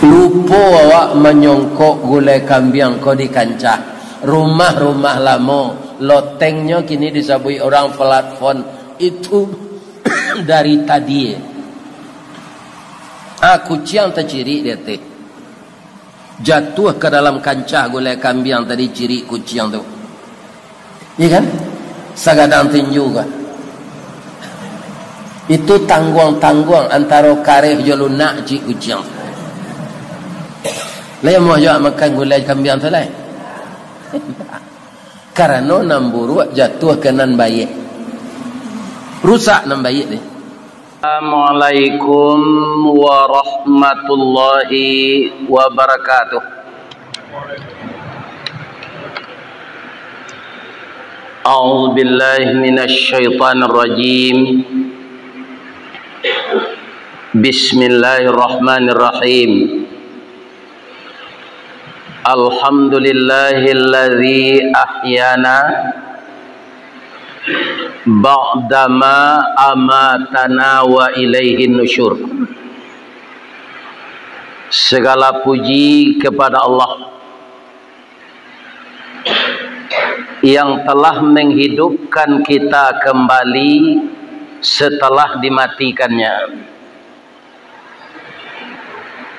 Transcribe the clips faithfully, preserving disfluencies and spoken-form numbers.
Lupo awak manyongkok gulai kambiang ko di kancah. Rumah-rumah lamo, lotengnyo kini disabuik urang platform. Itu dari tadi. Ah, kuciang tacirik di ateh. Jatuah ka dalam kancah gulai kambiang tadi, cirik kuciang tu. Iya kan? Sagadang tinju ka. Itu tangguang-tangguang antaro kareh jo lunak, cirik kuciang. Lai amuah jo makan gulai kambiang tu lai. Karano nan buruak jatuah ka nan baiak. Rusak nan baiak deh. Assalamualaikum warahmatullahi wabarakatuh. A'udzubillahi minasyaitonirrajim. Bismillahirrahmanirrahim. Alhamdulillahilladzi ahyana ba'dama amatana wa ilaihin nusyur. Segala puji kepada Allah yang telah menghidupkan kita kembali setelah dimatikannya.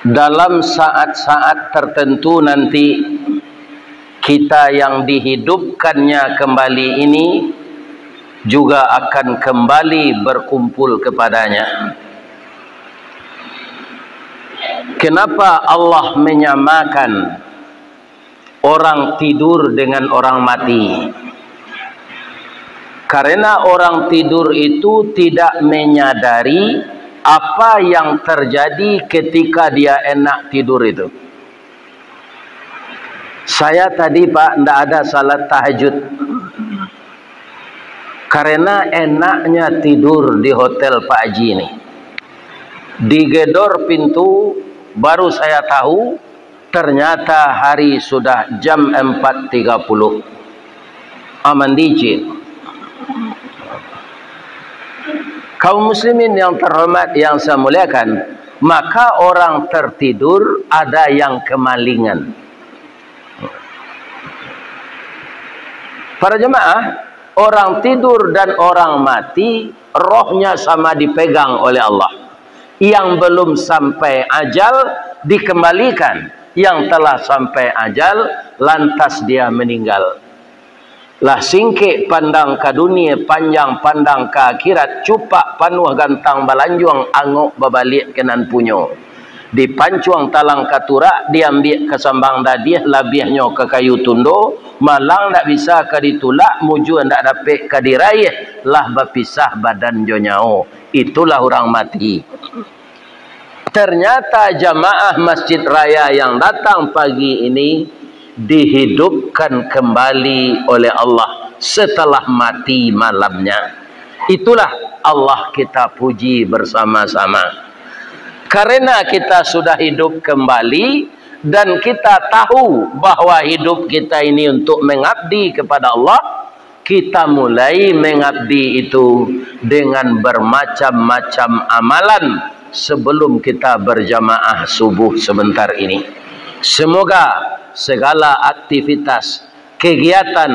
Dalam saat-saat tertentu nanti, kita yang dihidupkannya kembali ini juga akan kembali berkumpul kepada-Nya. Kenapa Allah menyamakan orang tidur dengan orang mati? Karena orang tidur itu tidak menyadari apa yang terjadi ketika dia enak tidur itu. Saya tadi, Pak, ndak ada salat tahajud. Karena enaknya tidur di hotel Pak Haji ini. Digedor pintu, baru saya tahu, ternyata hari sudah jam empat tiga puluh. Aman dicin. Kaum muslimin yang terhormat, yang saya muliakan, maka orang tertidur ada yang kemalingan. Para jemaah, orang tidur dan orang mati, rohnya sama dipegang oleh Allah. Yang belum sampai ajal dikembalikan, yang telah sampai ajal lantas dia meninggal. Lah singkek pandang ka dunia, panjang pandang ka akhirat, cupak panuah gantang balanjuang, angok babaliak ka nan punyo. Dipancuang talang ka turak, diambiak ka sambang dadiah, labiahnyo ka kayu tundo, malang ndak bisa ka ditulak, mujua ndak dapek ka diraih, lah bapisah badan jo nyawo. Itulah urang mati. Ternyata jamaah Masjid Raya yang datang pagi ini dihidupkan kembali oleh Allah setelah mati malamnya. Itulah Allah kita puji bersama-sama. Karena kita sudah hidup kembali dan kita tahu bahwa hidup kita ini untuk mengabdi kepada Allah, kita mulai mengabdi itu dengan bermacam-macam amalan sebelum kita berjamaah subuh sebentar ini. Semoga segala aktivitas, kegiatan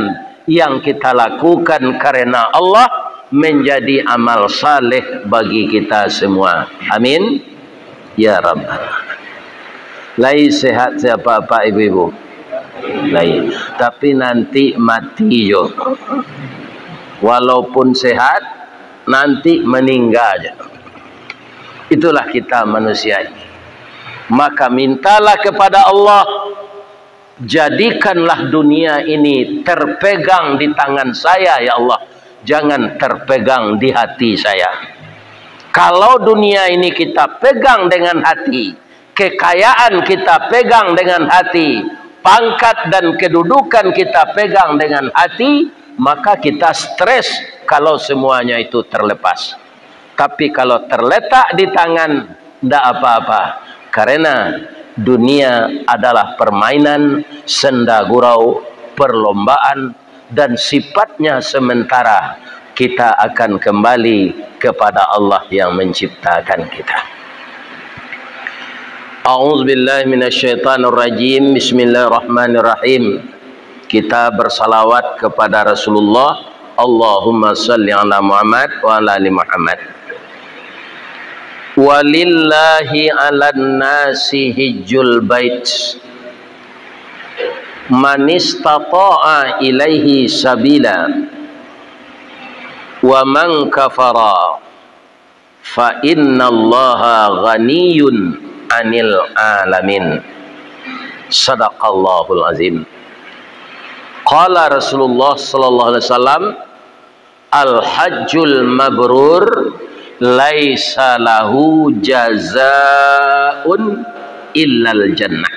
yang kita lakukan karena Allah menjadi amal saleh bagi kita semua. Amin. Ya Rabbal. Lai sehat siapa-apa ibu-ibu? Lai. Tapi nanti mati jo. Walaupun sehat, nanti meninggal jo. Itulah kita manusia ini. Maka mintalah kepada Allah, jadikanlah dunia ini terpegang di tangan saya, ya Allah. Jangan terpegang di hati saya. Kalau dunia ini kita pegang dengan hati, kekayaan kita pegang dengan hati, pangkat dan kedudukan kita pegang dengan hati, maka kita stres kalau semuanya itu terlepas. Tapi kalau terletak di tangan, ndak apa-apa. Karena dunia adalah permainan, senda gurau, perlombaan, dan sifatnya sementara. Kita akan kembali kepada Allah yang menciptakan kita. A'udzubillahi minasyaitonirrajim. Bismillahirrahmanirrahim. Kita bersalawat kepada Rasulullah. Allahumma salli ala Muhammad wa ala ali Muhammad. Walillahi 'alan nasi hijjul bait, man istata'a ilaihi sabila, wa man kafara, fa innallaha ghaniyun 'anil 'alamin. Sadaqallahul azim. Qala Rasulullah sallallahu alaihi wasallam, "Al-hajjul mabrur laisa lahu jazaun illal jannah."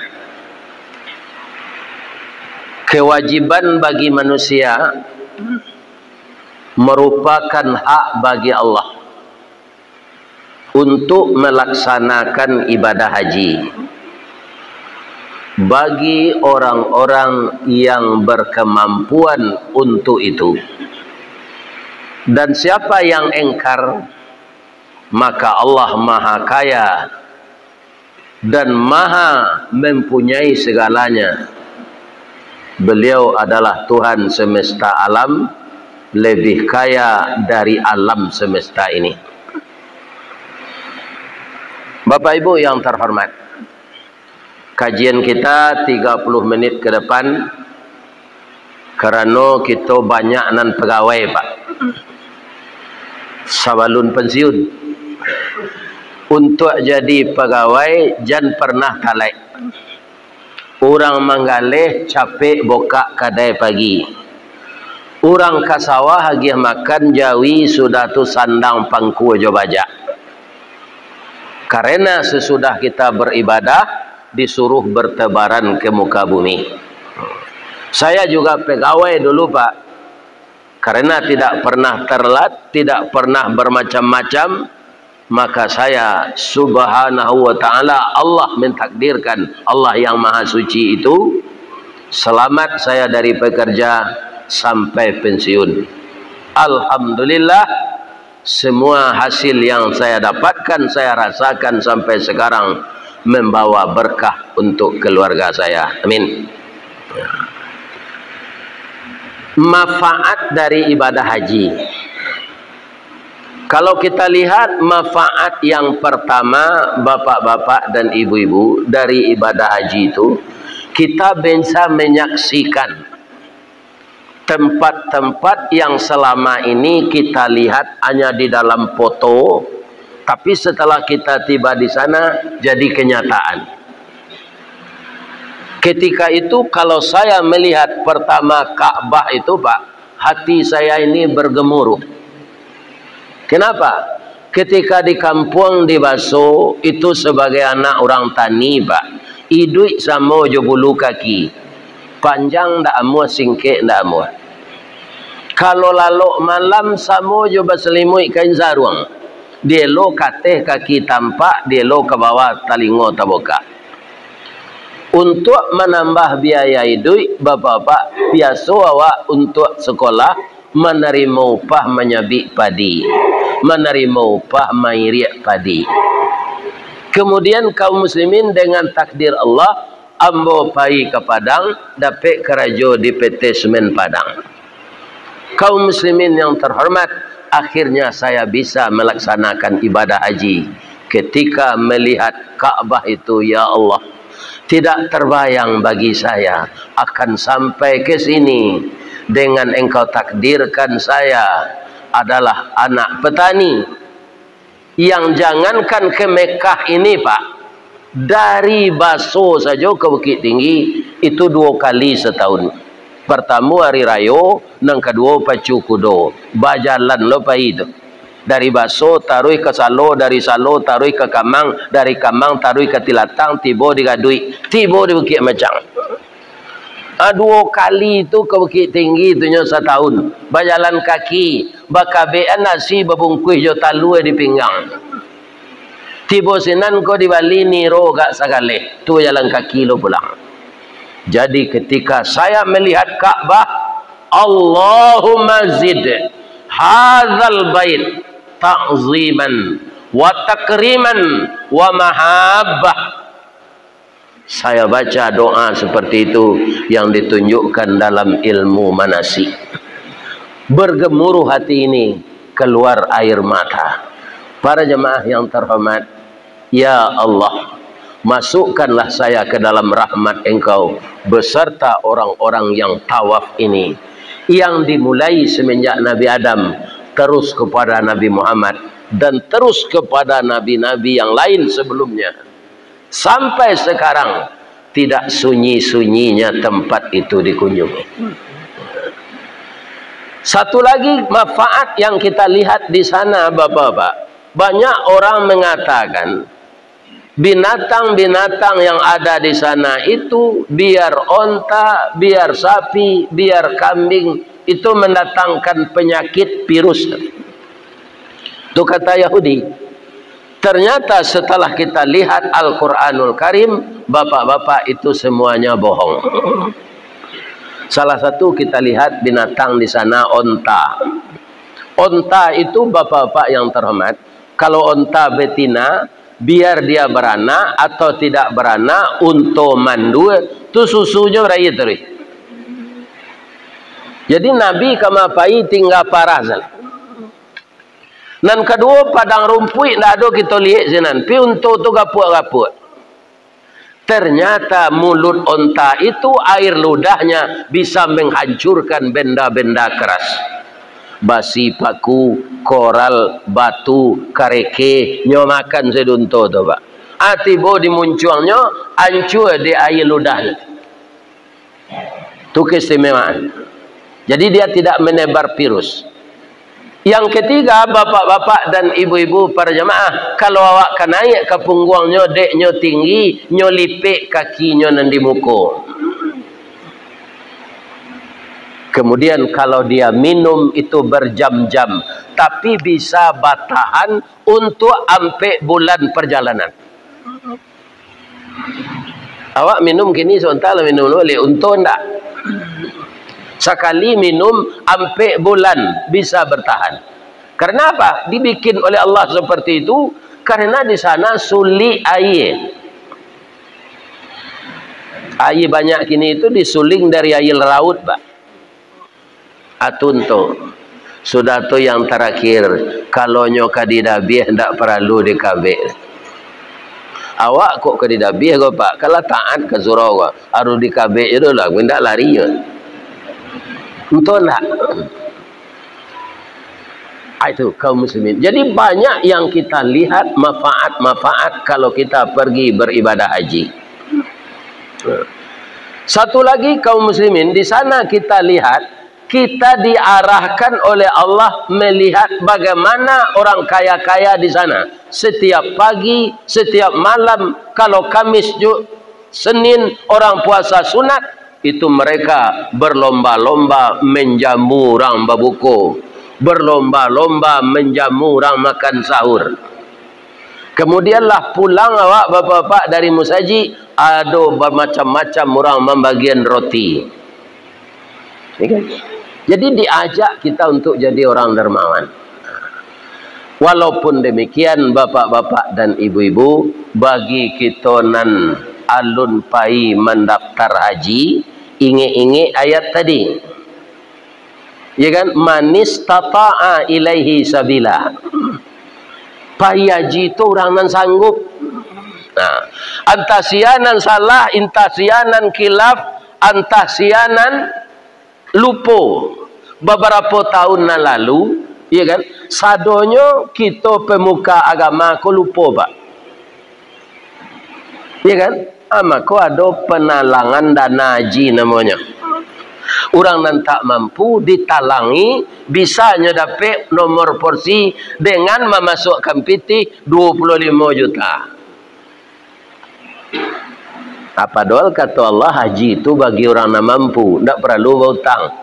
Kewajiban bagi manusia merupakan hak bagi Allah untuk melaksanakan ibadah haji bagi orang-orang yang berkemampuan untuk itu. Dan siapa yang engkar, maka Allah Maha Kaya dan Maha Mempunyai segalanya. Beliau adalah Tuhan semesta alam, lebih kaya dari alam semesta ini. Bapak Ibu yang terhormat, kajian kita tiga puluh menit ke depan, karano kito banyak nan pegawai, Pak. Sabalun pensiun. Untuak jadi pegawai, jan pernah talaik. Urang manggaleh capek bukak kadai pagi. Urang ka sawah agiah makan jawi, sudah tu sandang pangkua jo bajak. Karena sesudah kita beribadah, disuruh bertebaran ke muka bumi. Saya juga pegawai dulu, Pak. Karena tidak pernah terlambat, tidak pernah bermacam-macam, maka saya, subhanahu wa ta'ala, Allah mentakdirkan, Allah yang Maha Suci itu, selamat saya dari pekerja sampai pensiun. Alhamdulillah, semua hasil yang saya dapatkan, saya rasakan sampai sekarang membawa berkah untuk keluarga saya. Amin. Manfaat dari ibadah haji. Kalau kita lihat manfaat yang pertama, bapak-bapak dan ibu-ibu, dari ibadah haji itu, kita bisa menyaksikan tempat-tempat yang selama ini kita lihat hanya di dalam foto, tapi setelah kita tiba di sana, jadi kenyataan. Ketika itu, kalau saya melihat pertama Ka'bah itu, Pak, hati saya ini bergemuruh. Kenapa? Ketika di kampuang di Baso, itu sebagai anak urang tani, Pak, iduik samo jo bulu kaki. Panjang ndak amuah, singkek ndak amuah. Kalau lalok malam, samo jo basalimuik kain saruang. Dielo ka ateh kaki tampak, dielo ka bawah talingo tabukak. Untuak manambah biaya iduik, bapak-bapak, biaso awak untuak sekolah manarimo upah manyabik padi, manarimo upah mairiak padi. Kemudian kaum muslimin, dengan takdir Allah, ambo pai ka Padang, dapek karajo di P T Semen Padang. Kaum muslimin yang terhormat, akhirnya saya bisa melaksanakan ibadah haji. Ketika melihat Ka'bah itu, ya Allah, tidak terbayang bagi saya akan sampai ke sini dengan Engkau takdirkan saya adalah anak petani. Yang jangankan ke Mekah ini, Pak, dari Baso sajo ke Bukittinggi itu duo kali setahun. Partamo hari rayo, nan kaduo pacu kudo. Bajalan lo pai tu. Dari Baso taruih ka Salo, dari Salo taruih ka Kamang, dari Kamang taruih ka Tilatang, tibo di Gaduik, tibo di Bukik Macang. Ah, duo kali tu ka Bukittinggi tu nyo satahun. Bajalan kaki, bakabekan nasi babungkuih jo talua di pinggang. Tibo sinan ko dibali niro agak sagaleh, tu bajalan kaki lo pulang. Jadi ketika saya melihat Ka'bah, Allahumma zid hadzal bait ta'ziman wa takriman wa mahabbah. Saya baca doa seperti itu yang ditunjukkan dalam ilmu manasik. Bergemuruh hati ini, keluar air mata. Para jemaah yang terhormat, ya Allah, masukkanlah saya ke dalam rahmat Engkau beserta orang-orang yang tawaf ini, yang dimulai semenjak Nabi Adam, terus kepada Nabi Muhammad, dan terus kepada nabi-nabi yang lain sebelumnya. Sampai sekarang, tidak sunyi-sunyinya tempat itu dikunjungi. Satu lagi manfaat yang kita lihat di sana, Bapak-bapak, banyak orang mengatakan, binatang-binatang yang ada di sana itu, biar onta, biar sapi, biar kambing, itu mendatangkan penyakit virus. Itu kata Yahudi. Ternyata setelah kita lihat Al-Quranul Karim, bapak-bapak, itu semuanya bohong. Salah satu kita lihat binatang di sana, onta. Onta itu, bapak-bapak yang terhormat, kalau onta betina, biar dia beranak atau tidak beranak, unto mandua, tu susunyo baraia taruih. Jadi Nabi ka ma pai tingga parah sajo. Nan kaduo, padang rumpuik ndak ado kito liek sinan, pi unto tu gapuak-gapuak. Ternyata mulut onta itu, air ludahnyo bisa menghancurkan benda-benda keras. Basi, paku, koral, batu, kareke, nyo makan sajo unto tu, Pak. Ah, tibo di muncuangnyo, ancua di air ludahnyo. Tu keistimewaan. Jadi, dia tidak menebar virus. Yang ketiga, bapak-bapak dan ibu-ibu para jamaah, kalau awak ka naiak ka pungguangnyo, dek nyo tinggi, nyo lipek kakinyo nan di muko. Kemudian, kalau dia minum itu berjam-jam, tapi bisa batahan untuk ampek bulan perjalanan. Awak minum kini, sabanta lah minum baliak, unto ndak? Sakali minum ampek bulan bisa bertahan. Karena apa? Dibikin oleh Allah seperti itu, karena di sana sulik aia. Aia banyak kini itu disuling dari aia laut, Pak. Atau unto. Sudah tu yang tarakhir, kalau nyo ka didabiah, ndak paralu dikabek. Awak kok ka didabiah ko, Pak? Kalau taat ka surau ko, harus dikabek je dulu lah, indak lari je. Unto ndak? Ah, itu, kaum muslimin. Jadi, banyak yang kita lihat manfaat-manfaat kalau kita pergi beribadah haji. Satu lagi, kaum muslimin, di sana kita lihat, kita diarahkan oleh Allah melihat bagaimana orang kaya-kaya di sana. Setiap pagi, setiap malam, kalau Kamis, Ju-, Senin, orang puasa sunat, itu mereka berlomba-lomba menjamu urang babuko, berlomba-lomba menjamu urang makan sahur. Kemudianlah pulang awak, bapak-bapak, dari musajik, ado bamacam-macam urang mambagian roti. Ya kan? Jadi, diajak kita untuk jadi orang dermawan. Walaupun demikian, bapak-bapak dan ibu-ibu, bagi kito nan alun pai mandaftar haji, ingek-ingek ayat tadi. Ya kan? "Manistata'a ilaihi sabila." Pai haji tu urang nan sanggup. Nah, antah sia nan salah, antah sia nan khilaf, antah sia nan lupo. Babarapo taun nan lalu, ya kan, sadonyo kito pemuka agama ko lupo, Pak. Ya kan? Ah, mako ado penalangan dana haji namonyo. Urang nan tak mampu ditalangi, bisa nyo dapek nomor porsi dengan mamasuakkan pitih duo puluah limo juta. Ah, padohal kato Allah, haji tu bagi urang nan mampu, ndak paralu bautang.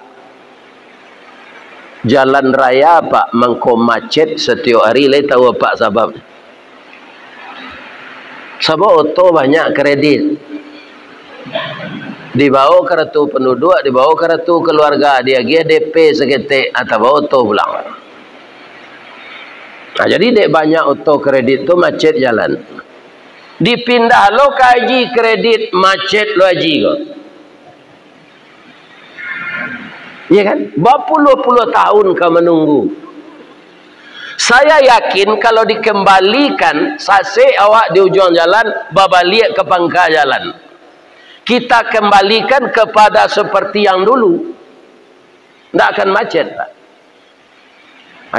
Jalan raya, Pak, mangko macet satiok ari, lai tahu apak sabab? Sabab oto banyak kredit. Dibao kartu panduduak, dibao kartu kaluarga, diagiah D P saketek, ah, tabao oto pulang. Nah, jadi dek banyak oto kredit tu macet jalan. Dipindah lo ka haji kredit, macet lo haji ko. Iya kan? Bapuluah-puluah tahun ka manunggu. Saya yakin kalau dikembalikan, sasek awak di ujuang jalan, babaliak ka pangka jalan. Kita kembalikan kepada seperti yang dulu. Ndak akan macet, Pak.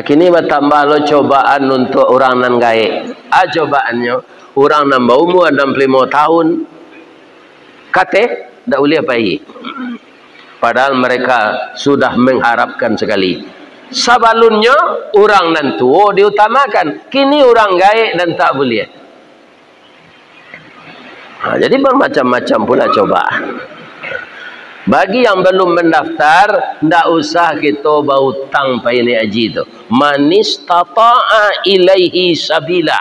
Kini batambah lo cobaan untuak urang nan gaek. A cobaannyo, urang nan baumua anam puluah limo tahun, kateh ndak buliah pai. Padahal mereka sudah mengharapkan sekali. Sabalunnyo, urang nan tuo diutamakan. Kini urang gaek nan tak buliah. Ha, jadi bermacam-macam pula cobaan. Bagi yang belum mendaftar, ndak usah kito bautang pai naiak haji tu. Man istata'a ilaihi sabila.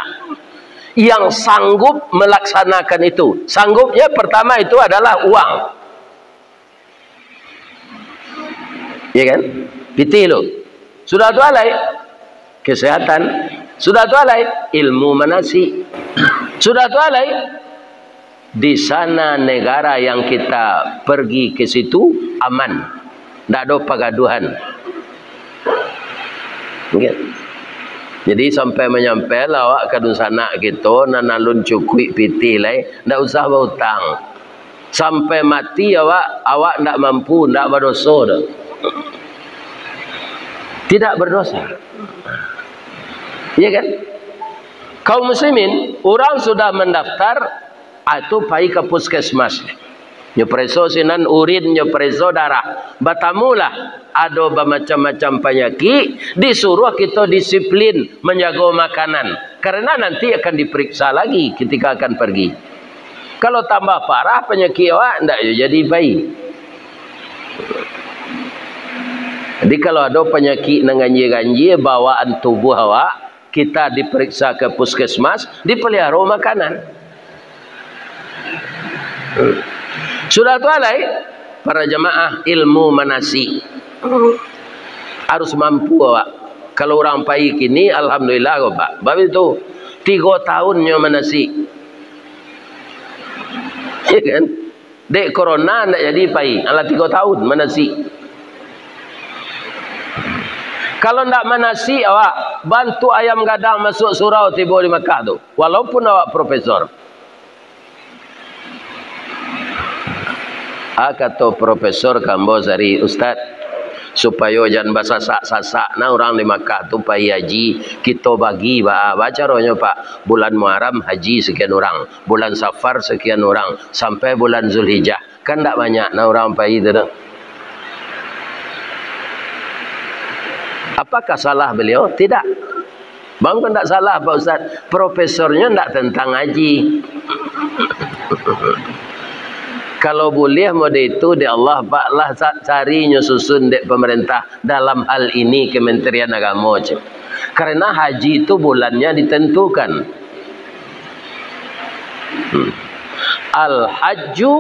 Yang sanggup melaksanakan itu. Sanggupnya pertama itu adalah uang. Ya kan? Pitih lo. Sudah tu alai kesehatan. Sudah tu alai ilmu manasik. Sudah tu alai di sana negara yang kita pergi ke situ aman. Ndak ado pagaduhan. Oke. Jadi sampai manyampai lah awak ka dunsanak kito nan alun cukuik pitih lai, ndak usah bautang. Sampai mati awak, awak ndak mampu, ndak badoso doh. Tidak berdosa. Iya kan? Kaum muslimin, urang sudah mendaftar, ah, tu pai ka puskesmas. Nyo pareso sinan urin, nyo pareso darah. Batamulah, ado bamacam-macam panyakik, disuruah kito disiplin manjago makanan. Karena nanti akan diperiksa lagi ketika akan pergi. Kalau tambah parah panyakik awak, ndak yo jadi pai. Jadi, kalau ado panyakik nan ganjie-ganjie bawaan tubuah awak, kita diperiksa ke puskesmas, dipeliharo makanan. Sudah tu alai, para jamaah, ilmu manasik. Harus mampu awak. Kalau urang pai kini, alhamdulillah ko, Pak. Bab itu, tigo tahun nyo manasik. Ya kan? Dek corona ndak jadi pai, alah tigo tahun manasik. Kalau ndak manasik awak, bantuak ayam gadang masuak surau tibo di Makkah tu, walaupun awak profesor. Ah, kato profesor ka ambo sari, "Ustaz, supayo jan basasak-sasak nah urang di Makkah tu pai haji, kito bagi baa, baa caronyo, Pak? Bulan Muharram haji sakian urang, bulan Safar sakian urang, sampai bulan Zulhijjah. Kan ndak banyak nah urang pai tu doh." Apakah salah beliau? Tidak. Bang, kok ndak salah, Pak Ustaz? Profesornyo ndak tentang haji. Kalau buliah mode itu, dek Allah, Pak, lah sa-, cari nyo susun dek pemerintah dalam hal ini Kementerian Agamo, cek. Karena haji itu bulannya ditentukan. Hmm. Al-hajju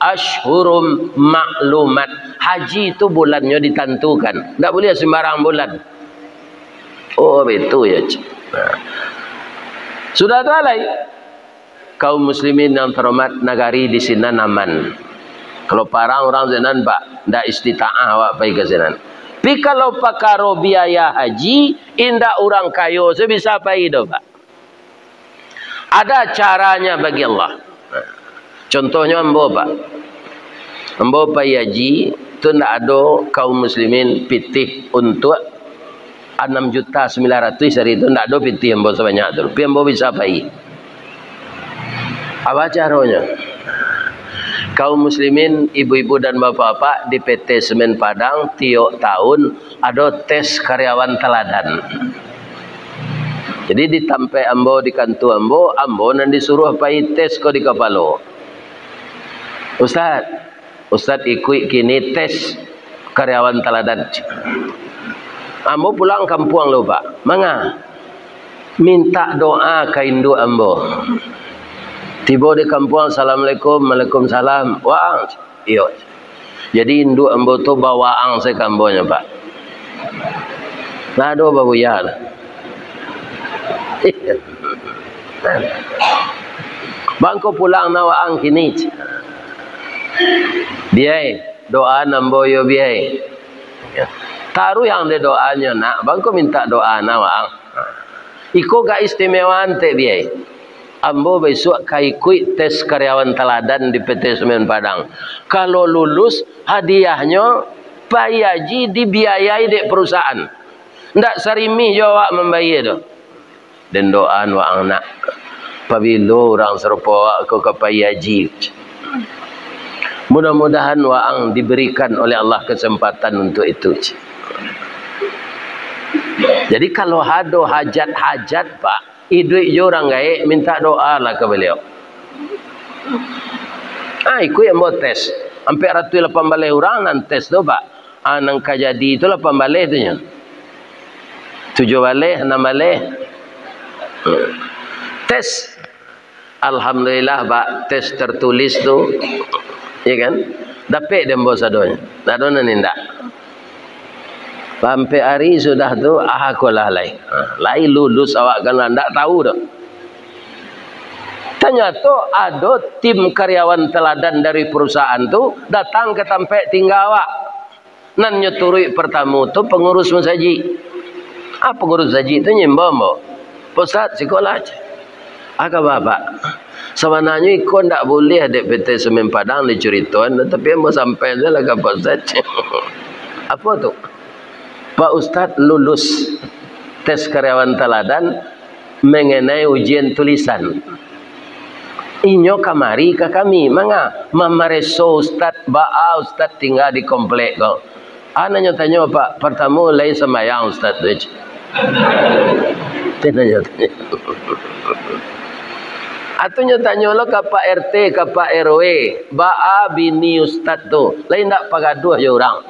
asyhurum ma'lumat. Haji itu bulannyo ditantukan. Ndak buliah sembarang bulan. Oh, betul ya, cik. Nah. Sudah tu alai. Kaum muslimin yang terhormat, nagari di sinan aman. Kalau parang urang sinan, Pak, ndak istitaah awak pai ka sinan. Tapi kalau pakaro biaya haji, indak urang kayo se bisa pai doh, Pak. Ada caranya bagi Allah. Contohnyo ambo, Pak. Ambo pai haji, tu ndak ado kaum muslimin pitih untuak anam juta sambilan ratuih sari tu, ndak ado pitih ambo sabanyak tu. Tapi ambo bisa pai. Apa caronyo? Kaum muslimin, ibu-ibu dan bapak-bapak, di P T Semen Padang, tiok tahun ado tes karyawan teladan. Jadi, di tampek ambo, di kantua ambo, ambo nan disuruah pai tes ko di kapalo. "Ustaz, Ustaz ikuik kini tes karyawan teladan." Ambo pulang kampuang lo, Pak. "Manga?" "Mintak doa ka induak ambo." Tibo di kampuang, "Assalamualaikum." "Waalaikumsalam." "Waang?" "Iyo." Jadi, induak ambo tu bawaang se ka ambo nyo, Pak. Nah, ado babuya lah. Iyo. Bangko pulang na waang kini. Biai, doa nan ambo yo biai. Taruih ang dek doanyo, nak. Bangko mintak doa na waang. Iko ka istimewaan tek biai. Ambo bisuak ka ikuik tes karyawan taladan di P T Semen Padang. Kalau lulus, hadiahnyo pai haji dibiayai dek perusahaan. Ndak sarimih jo awak mambayia tu. Den doaan waang nak. Pabilo urang sarupo awak ko ka pai haji? Mudah-mudahan waang diberikan oleh Allah kesempatan untuk itu. Jadi, kalau ado hajat-hajat, Pak, iduik jo urang gaek, mintak doa lah ka baliau. Ah, ikuik ambo tes. Ampek ratuih lapan baleh urang nan tes tu, Pak. Ah, nan ka jadi tu lapan baleh tu nyo. Tujuah baleh, anam baleh. Tes. Alhamdulillah, Pak, tes tertulis tu, ya kan? Dapek dek ambo sadonyo. Ndak ado nan indak. Ampek ari sudah tu, ah, ko lah lai. Ah, lai lulus awak kan lah, ndak tahu doh. Tanyato ado tim karyawan teladan dari perusahaan tu datang ka tampek tingga awak. Nan nyo turuik partamo tu pangurus masajik. Ah, pangurus masajik tu nyo imbau ambo, "Pak Ustaz, siko lah." "A kaba, Pak?" "Sabananyo iko ndak buliah dek P T Semen Padang dicaritoan, tapi ambo sampaian sajolah ka Pak Ustaz." "Apo tu?" "Pak Ustaz lulus tes karyawan taladan, mengenai ujian tulisan. Inyo kamari ka kami, manga, mamareso Ustaz, baa Ustaz tingga di komplek ko." "A nan nyo tanyo, Pak?" "Partamo, lai sambayang Ustaz tu." Itu nan nyo tanyo. Atau nyo tanyo lo ka Pak R T, ka Pak R W, "Baa bini Ustaz tu? Lai ndak pagaduah jo urang?"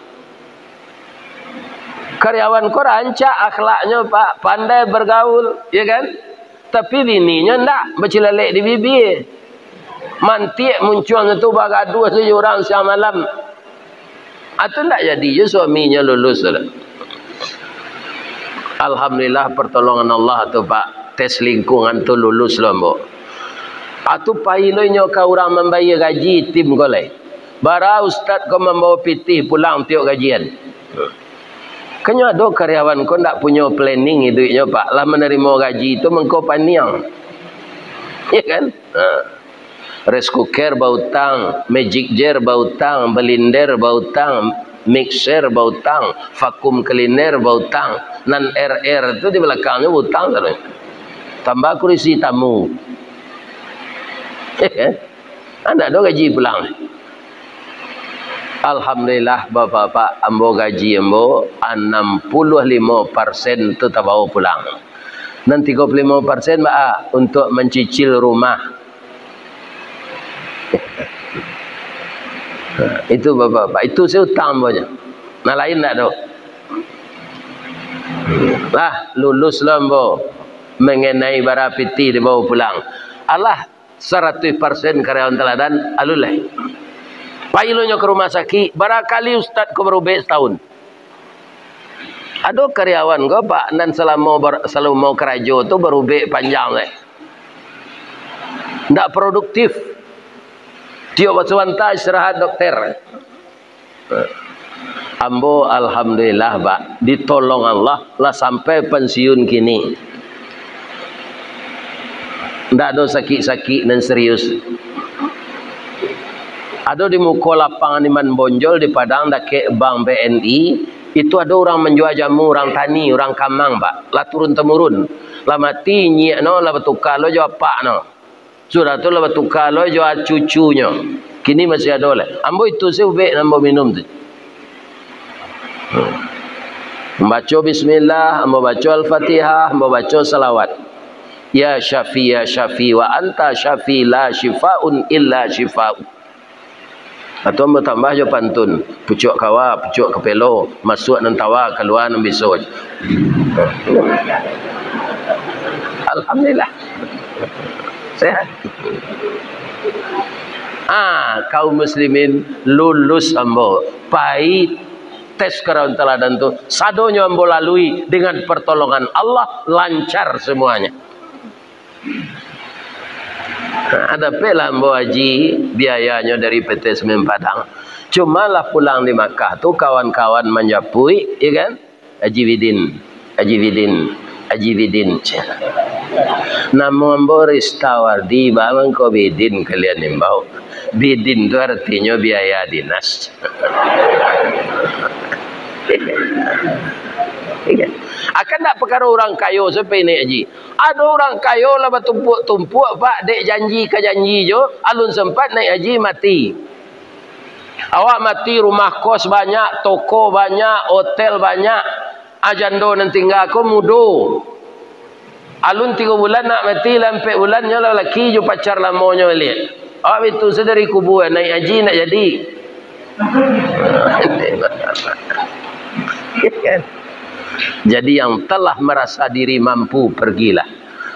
Karyawan ko rancak akhlaknyo, Pak, pandai bergaul, ya kan? Tapi bininyo ndak, bacilalek di bibia. Mantiak muncuang tu, bagaduah tu jo urang siang malam. Atu ndak jadi jo suaminyo lulus tu. Alhamdulillah, pertolongan Allah tu, Pak. Tes lingkungan tu lulus lo ambo. Atu pai lo inyo ka urang mambayia gaji tim ko lai. Bara ustad ko mambawa pitih pulang tiok gajian. Kan nyo ado karyawan ko ndak punyo planning iduiknyo, Pak. Lah manarimo gaji tu mangko paniang. Ya kan? Ha. Rice cooker bautang, Magic Jar bautang, blender bautang, mixer bautang, vacuum cleaner bautang. Nan R R tu di balakangnyo bautang taruih. Tambah kurisi tamu. Anak do gaji pulang. Alhamdulillah, Bapak-bapak, ambo gaji ambo anam puluah limo persen tu tabawa pulang. Nan tigo puluah limo persen baa, untuak mancicil rumah. Itu, Bapak-bapak, itu se utang ambo nyo. Nan lain ndak ado. Lah, lulus lo ambo manganai bara pitih dibawa pulang. Alah, saratuih persen karyawan taladan, alun lai. Pai lo nyo ka rumah sakik, barakali ustad ko barubek satahun. Ado karyawan ko, Pak, nan salamo bar-, salamo karajo tu barubek panjang, eh. Ndak produktif. Tiok wakatu sabanta istirahat, dokter. Ambo, alhamdulillah, Pak, ditolong Allah, lah sampai pensiun kini. Ndak ado sakik-sakik nan serius. Ado di muko lapangan Iman Bonjol di Padang, dakek bank B N I, itu ado urang manjua jamu, urang tani, urang kamang, Pak. Lah turun-temurun. Lah mati inyiak no, lah batuka lo jo apak no. Sudah tu lah batuka lo jo cucunyo. Kini masih ado lai. Ambo itu se ubek nan ambo minum tu. Hmm. Mambaco bismillah, ambo baco Al-Fatihah, ambo baco salawat. Ya Syafi, ya Syafi, wa anta Syafi, la syifaun illa syifau. Atau ambo tambah jo pantun, pucuak kawa, pucuak kapelo, masuak nan tawa, kalua nan biso. Alhamdulillah. Sehat. Ah, kaum muslimin, lulus ambo. Pai tes karyawan taladan tu, sadonyo ambo lalui dengan pertolongan Allah, lancar semuanya. Ha, dapeklah ambo haji, biayanyo dari P T Semen Padang. Cuma lah pulang di Makkah tu, kawan-kawan manjapuik, ya kan? "Haji Bidin, Haji Bidin, Haji Bidin." Namo ambo Ristawardi, ba mangko Bidin kalian imbau. Bidin tu artinyo biaya dinas. Akan ndak pakaro urang kayo sampai naiak haji. Ado urang kayo lah batumpuak-tumpuak, Pak, dek janji ka janji jo, alun sempat naiak haji, mati. Awak mati, rumah kos banyak, toko banyak, hotel banyak, ajando nan tingga ko mudo. Alun tigo bulan nak mati, lah ampek bulan nyo lah laki jo pacar lamonyo baliak. Awak bitu sadari kubua, naiak haji ndak jadi. Jadi yang telah merasa diri mampu, pergilah.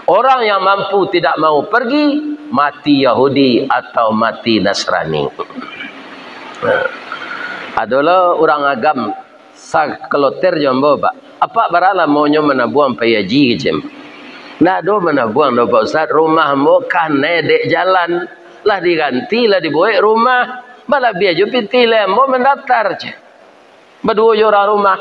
Orang yang mampu tidak mau pergi, mati Yahudi atau mati Nasrani. Adolah urang Agam, sakeloter jo ambo, Pak. "Apak bara lamonyo manabuang pai haji?" kecek ambo. "Ndak ado manabuang doh, Pak Ustaz. Rumah ambo kanai dek jalan. Lah diganti, lah dibuek rumah. Balabiah jo pitih lai ambo mandaftar," cek. "Baduo jo urang rumah.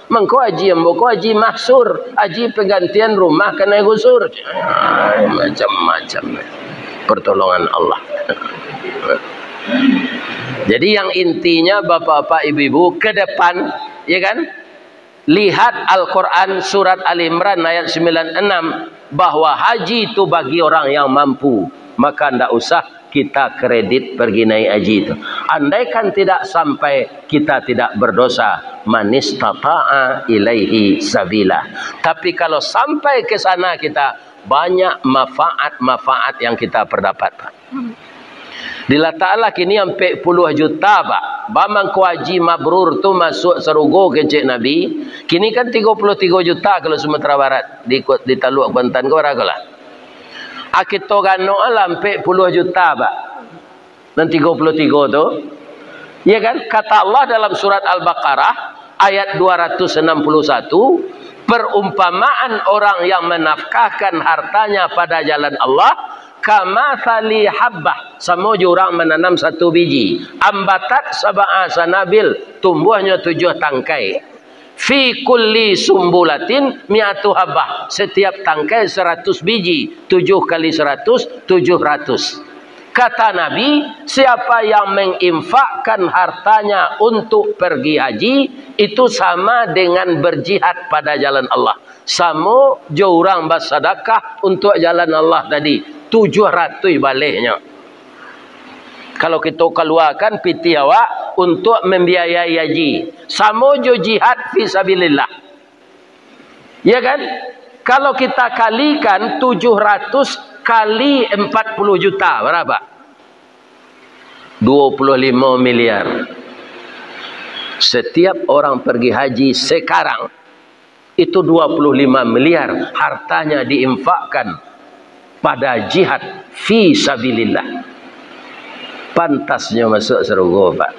Mangko haji ambo ko haji mahsur, haji penggantian rumah kanai gusur." Ai, macam-macam pertolongan Allah. Jadi, yang intinya, bapak-bapak, ibu-ibu, ke depan, ya kan, lihat Al-Quran surat Ali Imran ayat sembilan enam, bahwa haji itu bagi orang yang mampu, maka ndak usah kita kredit pergi naik haji tu. Andaikan tidak sampai, kita tidak berdosa. "Manistata'a ilaihi sabila." Tapi kalau sampai ke sana kita, banyak manfaat-manfaat yang kita perdapat, Pak. Dilataklah kini ampek puluah juta, Pak. Ba mangko haji mabrur tu masuak sarugo, kecek Nabi. Kini kan tigo puluah tigo juta kalau Sumatera Barat, di, di Taluk Kuantan ko, bara ko lah. Ah, kito ganok lah ampek puluah juta, Pak. Nan tigo puluah tigo tu. Ya kan? Kata Allah dalam surat Al-Baqarah ayat dua ratus enam puluh satu, perumpamaan orang yang menafkahkan hartanya pada jalan Allah, "Kamatsali habbah," samo jo urang mananam satu biji, "ambatat sab'a sanabil," tumbuahnyo tujuah tangkai. "Fi kulli sumbulatin mi'atu habbah," setiap tangkai saratus biji, tujuh kali saratus, tujuh ratus. Kata Nabi, siapa yang menginfakkan hartanya untuk pergi haji, itu sama dengan berjihad pada jalan Allah. Samo jo urang basadakah untuak jalan Allah tadi, tujuah ratuih balehnyo. Kalau kito kaluakan pitih awak untuak mambiayai haji, samo jo jihad fi sabilillah. Ya kan? Kalau kita kalikan tujuh ratus kali empat puluh juta, berapa? Dua puluh lima miliar. Setiap orang pergi haji sekarang, itu dua puluh lima miliar hartanya diinfakkan pada jihad fi sabilillah. Pantasnyo masuak sarugo, Pak.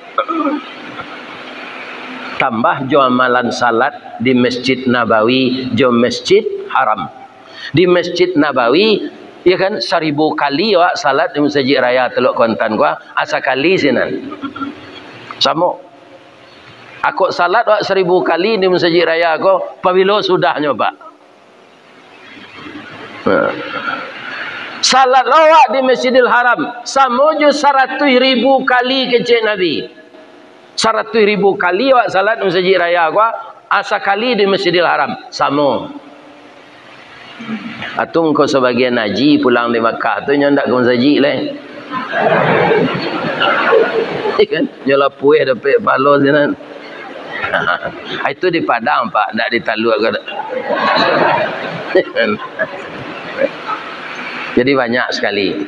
Tambah jo amalan salat di Masjid Nabawi jo Masjid Haram. Di Masjid Nabawi, ya kan, saribu kali awak salat di Masjid Raya Teluk Kuantan ko, asa kali sinan. Samo. Akok salat awak saribu kali di Masjid Raya ko, pabilo sudahnyo, Pak? Nah. Salat awak di Masjidil Haram, samo jo saratuih ribu kali, kecek Nabi. Saratuih ribu kali awak salat di Masjid Raya ko, ah, sakali di Masjidil Haram, samo. Atau engkau sabagian haji pulang di Makkah tu, nyo ndak ka masajik lai. Kan? Nyo lapueh dapek pahalo sinan. Itu di Padang, Pak, ndak di Taluk ko. Jadi banyak sekali.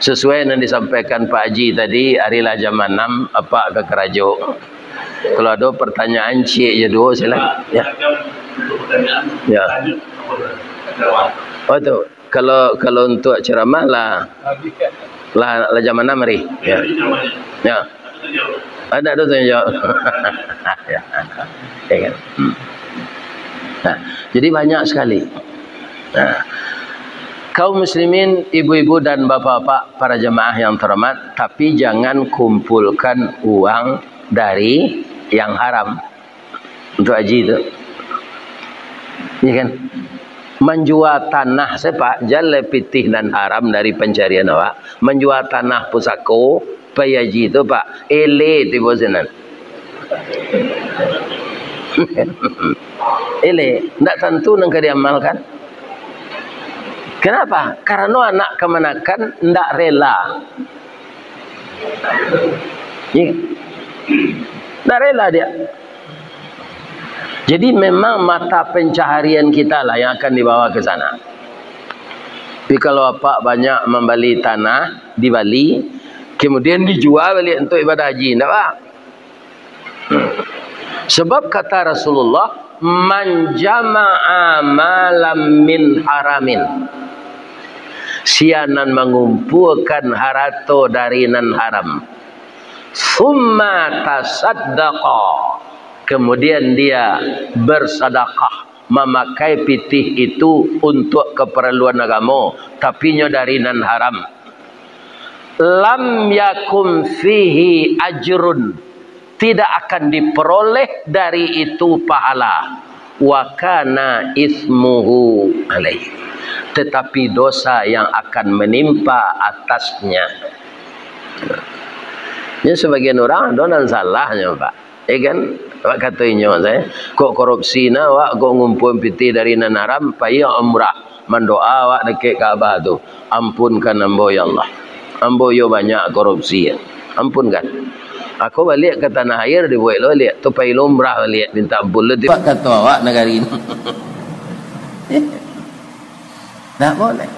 Sesuai nan disampaikan Pak Haji tadi, ari lah jam anam, apak ka karajo. Kalau ado pertanyaan, ciek je duo, sila. Ya. Ya. Oh, tu. Kalau, kalau untuk ceramah lah, lah, lah jam anam hari. Ya. Ya. Ada tu tunjuk. Ya. Ya kan? Hmm. Nah, jadi banyak sekali. Nah. Kaum muslimin, ibu-ibu dan bapak-bapak, para jamaah yang terhormat, tapi jangan kumpulkan uang dari yang haram untuk haji tu. Ya kan? Manjua tanah se, Pak, jan lai pitih nan haram dari pancarian awak. Manjua tanah pusako, pai haji tu, Pak, eleh tibo sinan. Eleh, ndak tantu nan ka diamalkan. Kenapa? Karano anak kamanakan ndak rela. Iya. Ndak rela dia. Jadi, memang mata pencaharian kita lah yang akan dibawa ke sana. Tapi kalau apak banyak mambali tanah di Bali, kemudian dijua baliak untuk ibadah haji, ndak, Pak? Sebab kata Rasulullah, "Man jama'a malam min haramin." Sia nan mangumpuakan harato dari nan haram. "Summa tasaddaqa." Kemudian dia bersadakah, mamakai pitih itu untuk keperluan agamo, tapi nyo dari nan haram. "Lam yakun fihi ajrun." Tidak akan diperoleh dari itu pahala. "Wa kana ismuhu alaih." Tetapi dosa yang akan menimpa atasnya. Ini sebagian orang, ado nan salahnyo, Pak. Ya kan? Awak kato inyo, saya, "Kok korupsi nah, awak kok ngumpuan pitih dari nan haram, pai umrah, mandoa awak dakek Ka'bah tu, 'Ampunkan ambo, ya Allah. Ambo yo banyak korupsi, ya. Ampunkan.'" Ako baliak ka tanah air, dibuek lo baliak, tu pai lo umrah baliak, minta ampun lo, tu. Pak, kato awak nagari ni. Ndak boleh.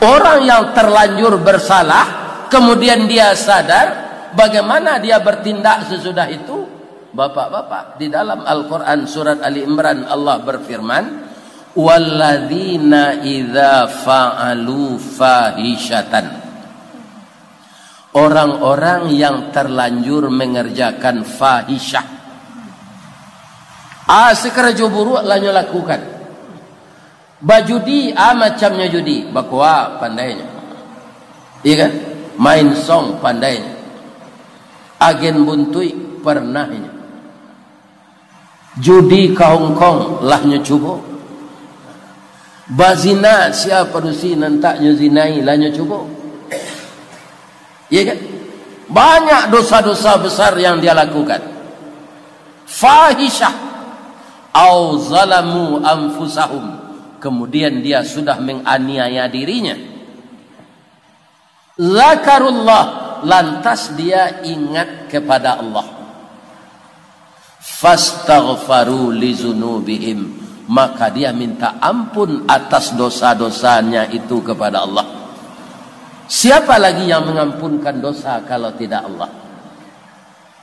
Orang yang terlanjur bersalah, kemudian dia sadar, bagaimana dia bertindak sesudah itu? Bapak-bapak, di dalam Al-Quran surat Ali Imran, Allah berfirman, "Walladzina idza fa'alu fahisyatan." Orang-orang yang terlanjur mengerjakan fahisyah. Ah, sakarajo buruak lah nyo lakukan. Bajudi, ah, macamnyo judi, bakoa pandainyo. Iya kan? Main song pandainyo. Agen buntuik pernah inyo. Judi ka Hongkong lah nyo cubo. Bazina, sia padusi nan tak nyo zinai lah nyo cubo. Iya kan? Banyak dosa-dosa besar yang dia lakukan. Fahisyah. Au zalamu anfusahum. Kemudian dia sudah menganiaya dirinya. Zakarullah, lantas dia ingat kepada Allah. Fastaghfaru li dzunubihim, maka dia minta ampun atas dosa-dosanya itu kepada Allah. Siapa lagi yang mengampunkan dosa kalau tidak Allah?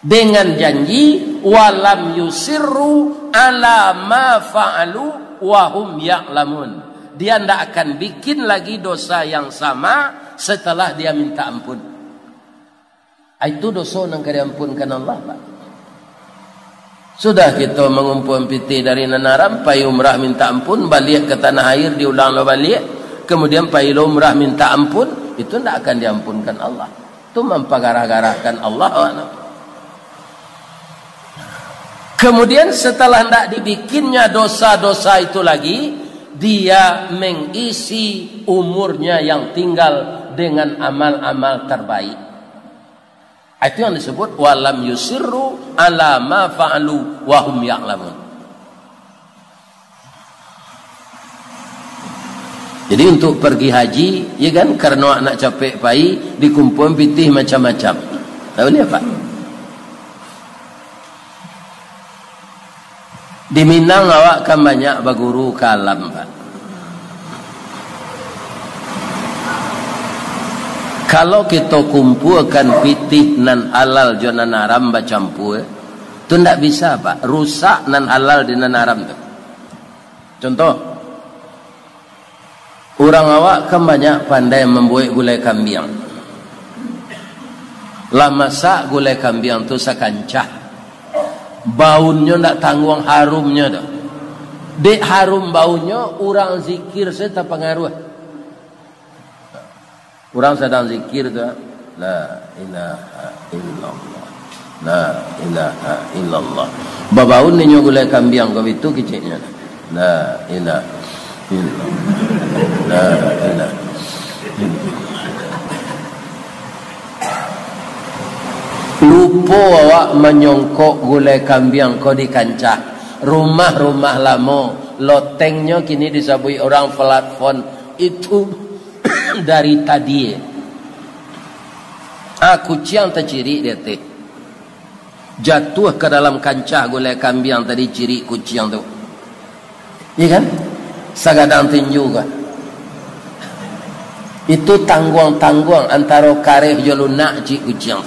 Dengan janji, "Walam yusirru ala ma fa'alu wa hum ya'lamun." Dia ndak akan bikin lagi dosa yang sama setelah dia minta ampun. Itu dosa nan ka diampunkan Allah, Pak. Sudah kito mangumpuan pitih dari nan haram, pai umrah minta ampun, baliak ka tanah air, diulang lo baliak, kemudian pai lo umrah minta ampun, itu ndak akan diampunkan Allah. Tu mampagarah-garahkan Allah, awak tu. Kemudian setelah ndak dibikinnya dosa-dosa itu lagi, dia mengisi umurnya yang tinggal dengan amal-amal terbaik. Itu yang disebut, "Walam yusirru ala ma fa'alu wa hum ya'lamun." Jadi, untuk pergi haji, ya kan, karena nak capek pai, dikumpuan pitih macam-macam. Tak boleh, Pak? Di Minang awak kan banyak baguru ka alam, Pak. Kalau kito kumpuakan pitih nan halal jo nan haram bacampua, tu ndak bisa, Pak. Rusak nan halal di nan haram tu. Contoh, urang awak kan banyak pandai mambuek gulai kambiang. Lah masak gulai kambiang tu sakancah. Baunnyo ndak tangguang harumnyo tu. Dek harum baunnyo, urang zikir sajo tapangaruah. Urang sadang zikir tu, "La ilaha illallah. La ilaha illallah." Babaun inyo gulai kambiang ko bitu kiciknyo. "La ilaha illallah. La ilaha illallah." Lupo awak manyongkok gulai kambiang ko di kancah. Rumah-rumah lamo, lotengnyo kini disabuik urang platform. Itu dari tadi. Ah, kuciang tacirik di ateh. Jatuah ka dalam kancah gulai kambiang tadi, cirik kuciang tu. Iya kan? Sagadang tinju ka. Itu tangguang-tangguang antaro kareh jo lunak, cirik kuciang.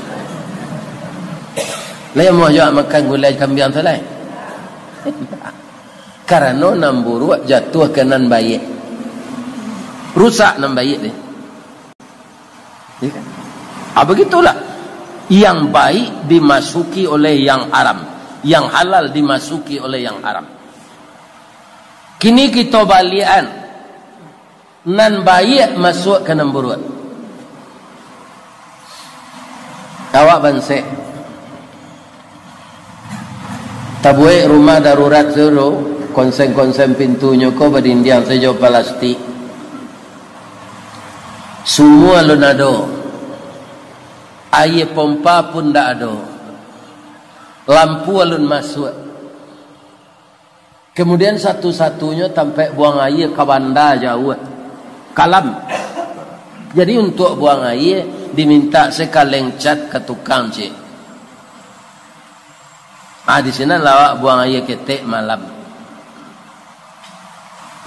Lai amuah jo makan gulai kambiang tu lai. Karano nan buruak jatuah ka nan baiak. Rusak nan baiak deh. Ya kan? Ah, begitulah. Yang baik dimasuki oleh yang haram. Yang halal dimasuki oleh yang haram. Kini kito baliakan. Nan baiak masuak ka nan buruak. Awak bansek. Tabuek rumah darurat tu, konsen-konsen pintunyo ko badindiang sajo palastik. Sumua alun ado. Aia pompa pun ndak ado. Lampu alun masuak. Kemudian satu-satunyo tampek buang aia ka banda jauah. Kalam. Jadi untuak buang aia diminta se kaleng cat ka tukang, cik. Ah, di sinan lah awak buang aia ketek malam.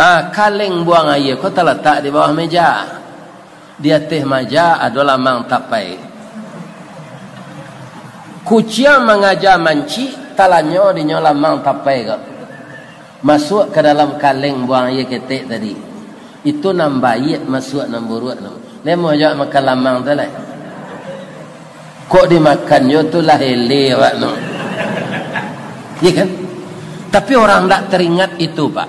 Ah, kaleng buang aia ko talatak di bawah meja. Di ateh maja ado lamang tapai. Kuciang mangaja mancik, talanyo dinyo lamang tapai ko. Masuak ka dalam kaleng buang aia ketek tadi. Itu nan baiak masuak nan buruak tu. Lai amuah jo makan lamang tu lai. Kok dimakan jo tu lah ele awak tu. Iya kan? Tapi orang ndak teringat itu, Pak.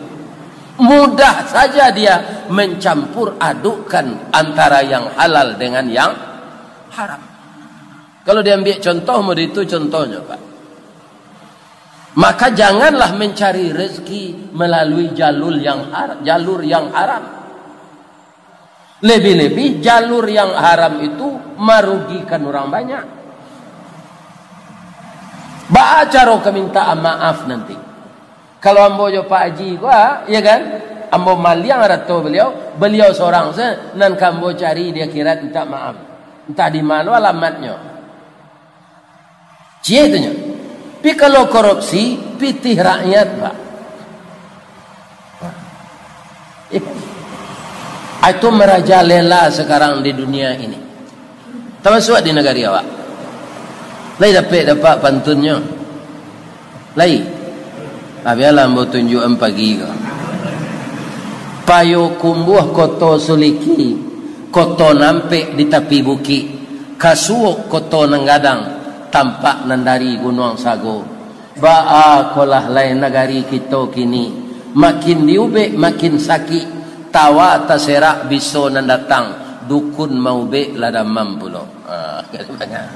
Mudah saja dia mencampur adukkan antara yang halal dengan yang haram. Kalau diambil contoh, model itu contohnyo, Pak. Maka janganlah mencari rezeki melalui jalur yang har-, jalur yang haram. Lebih-lebih jalur yang haram itu marugikan orang banyak. Baa caro ka minta maaf nanti? Kalau ambo jo Pak Haji ko, ah, ya kan? Ambo maliang arato beliau, beliau sorang se nan ka ambo cari di akhirat minta maaf. Entah di mano alamatnyo. Cie tu nyo. Pi kalau korupsi, pitih rakyat, Pak. Eh, itu merajalela sekarang di dunia ini. Tamasuak di nagari awak. Lai dapek dapat pantunnyo. Lai. Ah, bialah ambo tunjuakan pagi ko. Payokumbuah Koto Suliki, koto nampek di tapi bukik, ka suok koto nan gadang, tampak nan dari Gunuang Sago. Baa kolah lai nagari kito kini, makin diubek makin sakik, tawa taserak biso nan datang, dukun maubek lah damam pulo. Ah, banyak.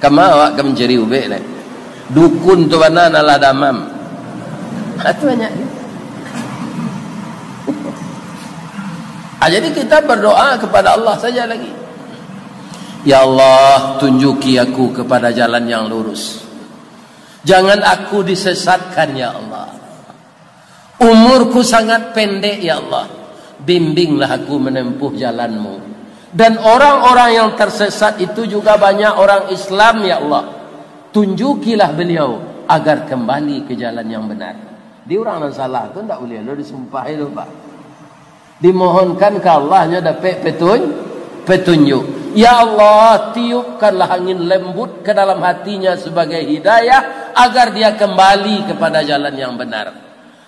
Kama awak ka mancari ubek lai. Dukun tu bana nan lah damam. Ha, tu banyak. Ah, jadi kita berdoa kepada Allah saja lagi. Ya Allah, tunjuki aku kepada jalan yang lurus. Jangan aku disesatkan, ya Allah. Umurku sangat pendek, ya Allah. Bimbinglah aku menempuh jalan-Mu. Dan orang-orang yang tersesat itu juga banyak orang Islam, ya Allah. Tunjukilah beliau agar kembali ke jalan yang benar. Di urang nan salah tu ndak buliah lo disumpah itu, Pak. Dimohonkan ka Allah nyo dapek petun-, petunjuk. Ya Allah, tiupkanlah angin lembut ke dalam hatinya sebagai hidayah agar dia kembali kepada jalan yang benar.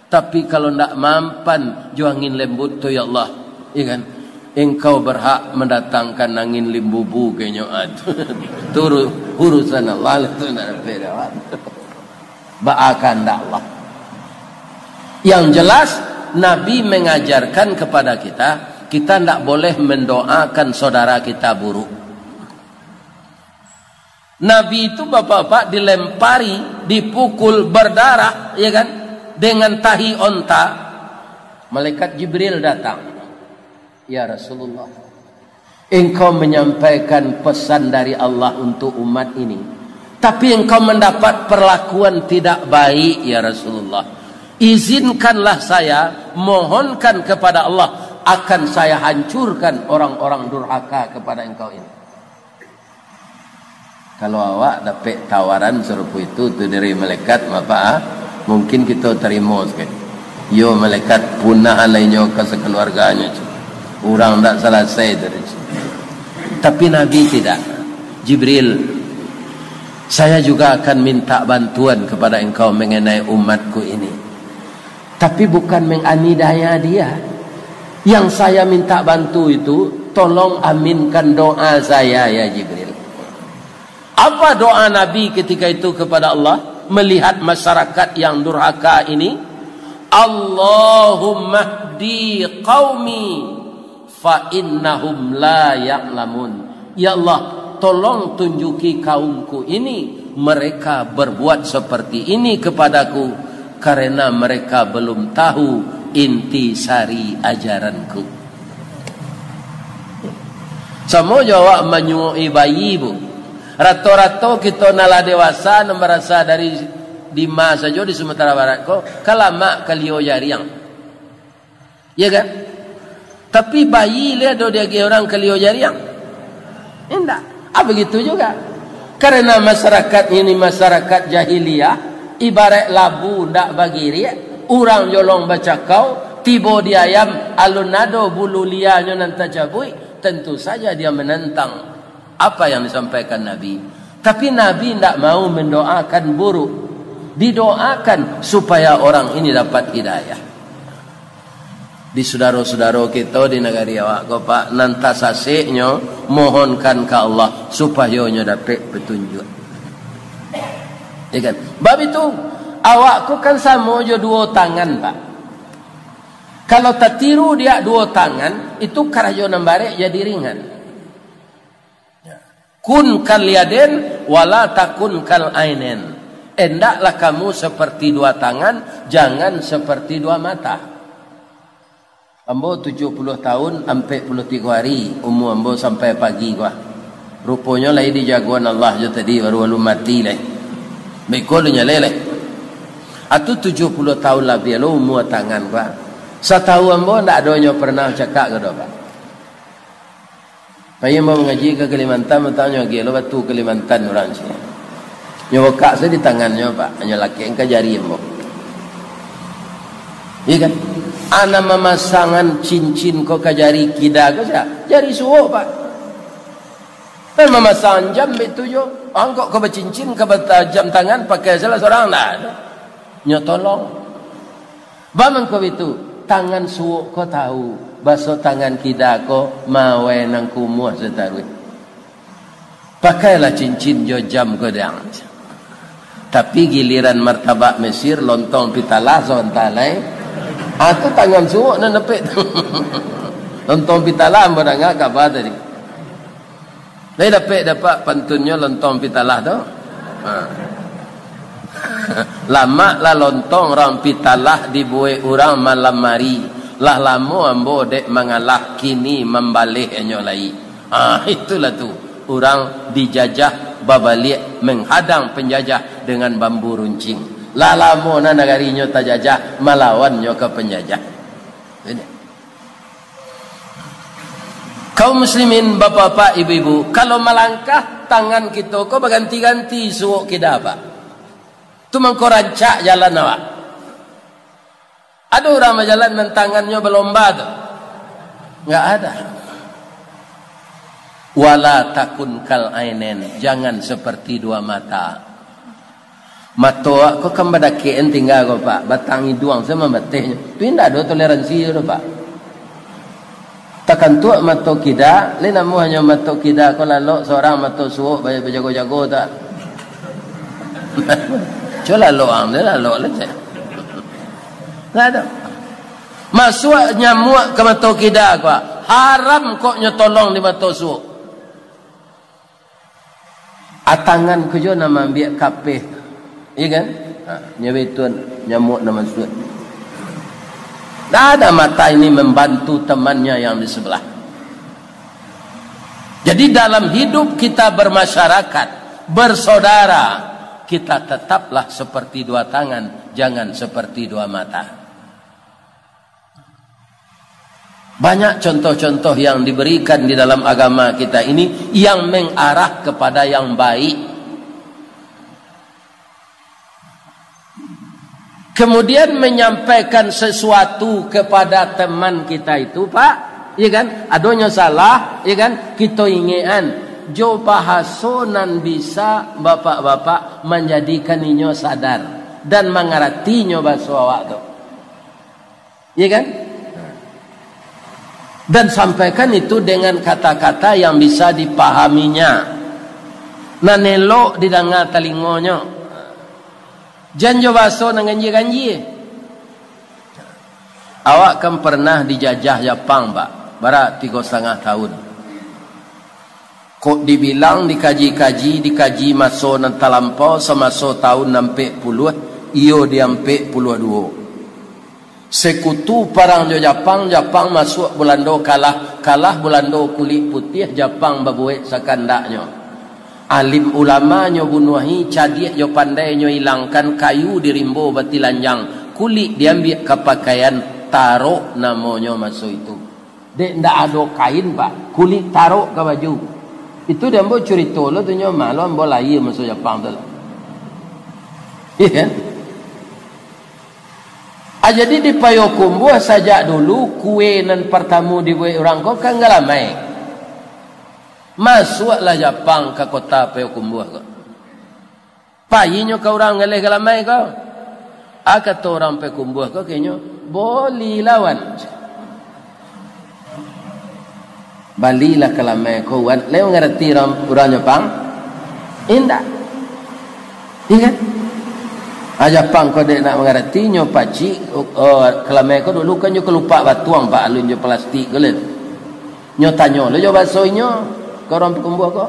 Tapi kalau ndak mampan jo angin lembut tu, ya Allah, iya kan? Engkau berhak mendatangkan angin limbubu ke nyo, ah, tu, tu uru-, urusan Allah lah tu, ndak dapek dah, Pak. Baa kahandak Allah. Yang jelas, Nabi mengajarkan kepada kita, Kita ndak boleh mendoakan saudara kita buruk. Nabi itu, bapak-bapak, dilempari, dipukul, berdarah, ya kan, dengan tahi onta. Malaikat Jibril datang. "Ya Rasulullah, engkau menyampaikan pesan dari Allah untuk umat ini, tapi engkau mendapat perlakuan tidak baik, ya Rasulullah. Izinkanlah saya mohonkan kepada Allah, akan saya hancurkan orang-orang durhaka kepada engkau ini." Kalau awak dapek tawaran sarupo itu tu dari malaikat, bapak, ah, mungkin kita tarimo sakali. Yo, malaikat, punah lai nyo ka sakaluarganyo tu. Urang ndak salasai tu. Tapi Nabi tidak. "Jibril, saya juga akan minta bantuan kepada engkau mengenai umatku ini. Tapi bukan menganiaya dia. Yang saya minta bantu itu, tolong aminkan doa saya, ya Jibril." Apa doa Nabi ketika itu kepada Allah melihat masyarakat yang durhaka ini? "Allahumma hdi qaumi fa innahum la ya'lamun." "Ya Allah, tolong tunjuki kaumku ini, mereka berbuat seperti ini kepadaku, karena mereka belum tahu inti sari ajaranku." Samo jo awak manyuok-i bayi, Bu. Rato-rato kito nan lah dewasa, nan barasa dari Dima sajo di Sumatera Barat ko, ka lamak kalio jariang. Ya kan? Tapi bayi lai ado diagiah urang kalio jariang? Indak. Ah, begitu juga. Karena masyarakat ini masyarakat jahiliyah, ibarat labu ndak bagiriak, urang jolong bacakau, tibo di ayam, alun ado bulu lianyo nan tacabuik, tentu saja dia menentang apa yang disampaikan Nabi. Tapi Nabi ndak mau mendoakan buruk. Didoakan supaya orang ini dapat hidayah. Di sudaro-sudaro kito di nagari awak ko, Pak, nan tasaseknyo, mohonkan ka Allah supayo nyo dapek patunjuak. Ya kan? Bab itu, awak ko kan samo jo duo tangan, Pak. Kalau tatiru diak duo tangan, itu karajo nan barek jadi ringan. Kun kal yaden, wala takun kal ainen. Endaklah kamu seperti dua tangan, jangan seperti dua mata. Ambo tujuah puluah tahun, ampek puluah tigo hari umua ambo sampai pagi ko. Ruponyo lai dijagoan Allah jo tadi, baru alun mati lai. Beko alun jaleh lai. Atu tujuah puluah tahun labiah lo umua tangan ko. Satahu ambo ndak ado nyo pernah cakak ko doh, Pak. Pai ambo mangaji ka Kalimantan, batanyo, "Agiah lo batu Kalimantan urang," ceh. Nyo bukak se di tangannyo, Pak. Nyo lakekkan ka jari ambo. Iya kan? Anak mamasangan cincin ko ka jari kida ko sia? Jari suok, Pak. Eh, mamasang jam baitu jo. Angkok ko bacincin, ka bata-, jam tangan, pakai salah surang, ndak ado. Nyo tolong. Bamangko bitu, tangan suok ko tahu, baso tangan kida ko mawai nan kumuah sataruih. Pakailah cincin jo jam ko dang. Tapi giliran martabak Mesir, lontong pitalah sabanta lai. Ah, tu tangan suok nan dapek tu. Lontong pitalah, ambo danga kaba tadi. Lai dapek dapat pantunnyo lontong pitalah tu? Ha. Lamak lah lontong rang pitalah dibuek urang malam ari. Lah lamo ambo dek mangalah, kini mambaleh anyo lai. Ah, itulah tu. Urang dijajah babaliak, menghadang penjajah dengan bambu runcing. Lah lamo nah nagarinyo tajajah, malawannyo ka penjajah. Ini. Kaum muslimin, bapak-bapak, ibu-ibu, kalau malangkah, tangan kito ko baganti-ganti suok kida, Pak. Tu mangko rancak jalan awak. Ado urang bajalan nan tangannyo balomba tu? Nggak ada. Wala takun kal ainen, jangan seperti dua mata. Mato awak ko kan badakekan tingga ko, Pak. Batang iduang se mambatehnyo. Tu indak ado toleransi tu, Pak. Takantuak mato kida, lai namuahnyo mato kida ko lalok surang mato suok ba-, bajago-jago tu. Cubo lalok ang, lalok lah, ceh. Ndak ado. Masuak nyamuak ka mato kida ko, Haram kok nyo tolong di mato suok. Atangan ko jo nan maambiak kapeh. Iya kan? Ha, nyo betuan nyamuak nan masuak. Ndak ada mata ini membantu temannya yang di sebelah. Jadi, dalam hidup kita bermasyarakat, bersaudara, kita tetaplah seperti dua tangan, jangan seperti dua mata. Banyak contoh-contoh yang diberikan di dalam agama kita ini yang mengarah kepada yang baik. Kemudian menyampaikan sesuatu kepada teman kita itu, Pak, ya kan? Adonyo salah, ya kan? Kito ingekan, jo bahaso nan bisa bapak-bapak manjadikan inyo sadar dan mangaratinyo bahaso awak tu. Ya kan? Dan sampaikan itu dengan kata-kata yang bisa dipahaminya. Nan elok didanga talingonyo. Jan jo bahaso nan ganjie-ganjie. Awak kan pernah dijajah Japang, Pak. Bara tigo satangah tahun. Kok dibilang dikaji-kaji, dikaji maso nan talampau, samaso tahun ampek puluah, iyo di ampek puluah duo. Sekutu parang jo Japang, Japang masuak Bulando kalah, kalah Bulando kulik putiah, Japang babuek sakandaknyo. Alim ulamanyo bunuahi, cadiak jo pandainyo ilangkan, kayu di rimbo batilanjang, kulik diambiak ka pakaian, tarok namonyo maso itu. Dek ndak ado kain, Pak, kulik tarok ka baju. Itu di ambo curito lo tu nyo, malu ambo lahia maso Japang tu lah. Iya kan? Ah, jadi di Payokumbuah sajak dulu kue nan partamo dibuek urang ko kan galamai. Masuaklah Japang ka kota Payokumbuah ko. Payinyo ka urang galeh galamai ko. Ah, kato urang Payokumbuah ko ka inyo, "Bolilah, Wan." Balilah galamai ko, Wan. Lai mangarati urang, urang Japang? Indak. Iya kan? Ah, Japang ko dek nak mangarati, nyo pacik, oh, galamai ko dulu kan nyo kalupak batuang, Pak, alun jo plastik ko leh. Nyo tanyo lo jo baso inyo, ka urang Payokumbuah ko,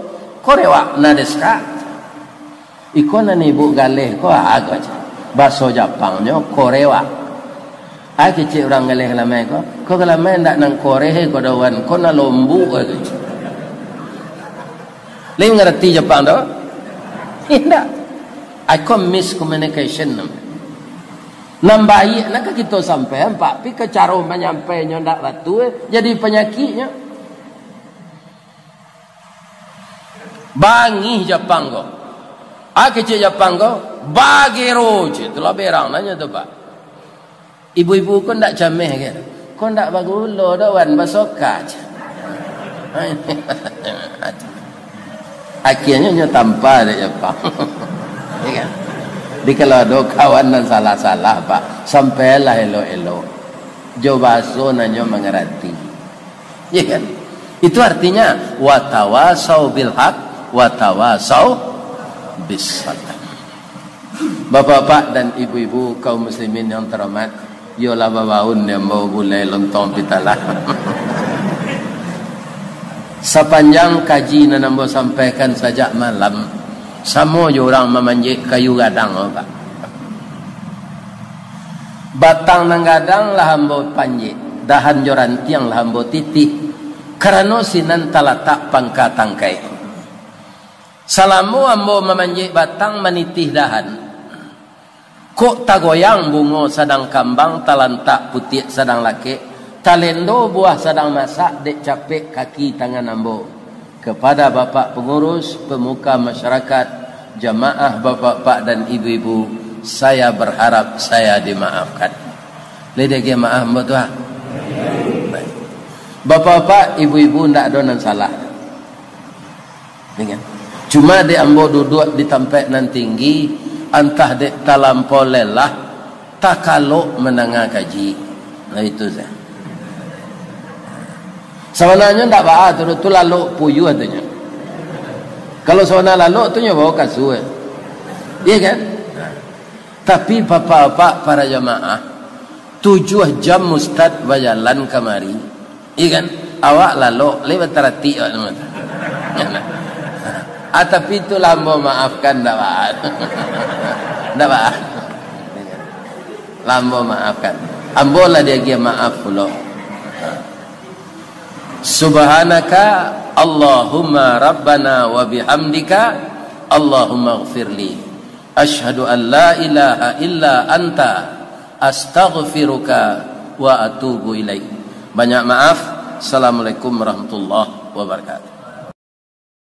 "Korewak na desu ka?" "Iko nan ibu galeh ko, ah," ko cek. Baso Japangnyo korewak. Ai kecek urang galeh galamai ko, "Ko galamai ndak nan koreh ko doh, Wan, ko nan lombuak," ko cek. Lai ngarati Japang tu? Indak. Ai ko miscommunication namonyo. Nan baiak nan ka kito sampaian, Pak, tapi ka caro manyampainyo ndak batua, jadi panyakiknyo. Bangih Japang ko. Ah, kecek Japang ko, "Bagero," cek tu lah berang nanyo tu, Pak. Ibu-ibu ko ndak cameh kan? "Ko ndak bagulo doh, Wan, basoka," cek. Akhirnyo nyo tampa dek Japang. Ya kan? Jadi kalau ado kawan nan salah-salah, Pak, sampailah elok-elok. Jo baso nan nyo mangarati. Ya kan? Itu artinya, "Watawasau bil haq, watawasau bis sabr." Bapak-bapak dan ibu-ibu, kaum muslimin yang terhormat, iyolah babaun di ambo gulai lontong pitalah. Sapanjang kaji nan ambo sampaikan sajak malam, samo jo urang mamanjek kayu gadang, Pak. Batang nan gadang lah ambo panjek, dahan jo rantiang lah ambo titih, karano sinan talatak pangka tangkai. Salamo ambo mamanjek batang, manitih dahan, kok tagoyang bungo sadang kambang, talantak putiak sadang lakek, talendo buah sadang masak dek capek kaki tangan ambo. Kepada Bapak Pengurus, pemuka masyarakat, jamaah bapak-bapak dan ibu-ibu, saya berharap saya dimaafkan. Lai diagiah maaf, ambo tu, ah? Baik. Bapak-bapak, ibu-ibu, ndak ado nan salah. Ya kan? Cuma dek ambo duduak di tampek nan tinggi, antah dek talampau lelah, takalok mandanga kaji. Nah, itu saja. Sabananyo ndak baa tu, tu lalok puyuah tu nyo. Kalau sabana lalok tu nyo bawa kasua. Iya kan? Tapi bapak-bapak para jamaah, tujuah jam ustad bajalan kamari. Iya kan? Awak lalok, lai bataratik awak tu. Ah, tapi tu lah ambo maafkan, ndak baa. Ndak baa. Lah ambo maafkan. Ambo lah diagiah maaf pulo. Subhanaka Allahumma Rabbana wa bihamdika, Allahumma gfirli. Asyhadu an la ilaha illa anta, astaghfiruka wa atubu ilaik. Banyak maaf. Assalamualaikum warahmatullahi wabarakatuh.